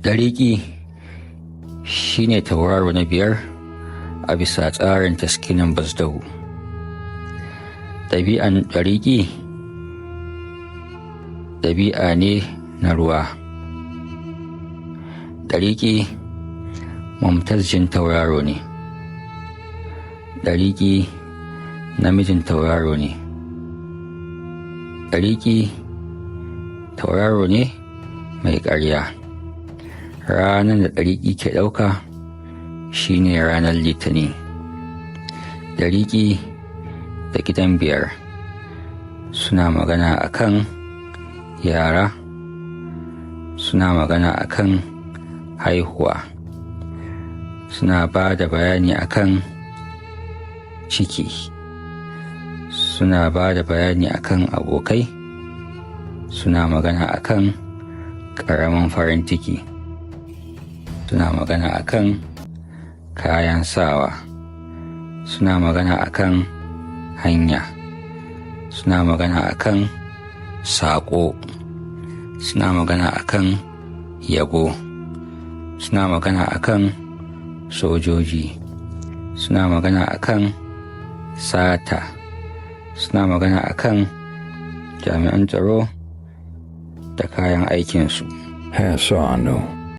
Dariki shi ne tauraro na biyar a bisa tsarin taskinen Bazdahu. Ɗabi'an Dariki ɗabi'a ne na ruwa. Dariki mumtazjin tauraro ne. Dariki namijin tauraro ne. Dariki tauraro ne mai ƙarya. Ranar da Dariki ke ɗauka shi ne ranar Litinin. Dariki da gidan biyar suna magana a kan yara, suna magana a kan haihuwa, suna ba da bayani a kan ciki, suna ba da bayani a kan abokai, suna magana a kan ƙaramin farin ciki, suna magana a kan kayan sawa, suna magana a kan hanya, suna magana a kan saƙo, suna magana a kan yabo, suna magana a kan sojoji, suna magana a kan sata, suna magana a kan jami'an tsaro da kayan aikinsu. Hassanu.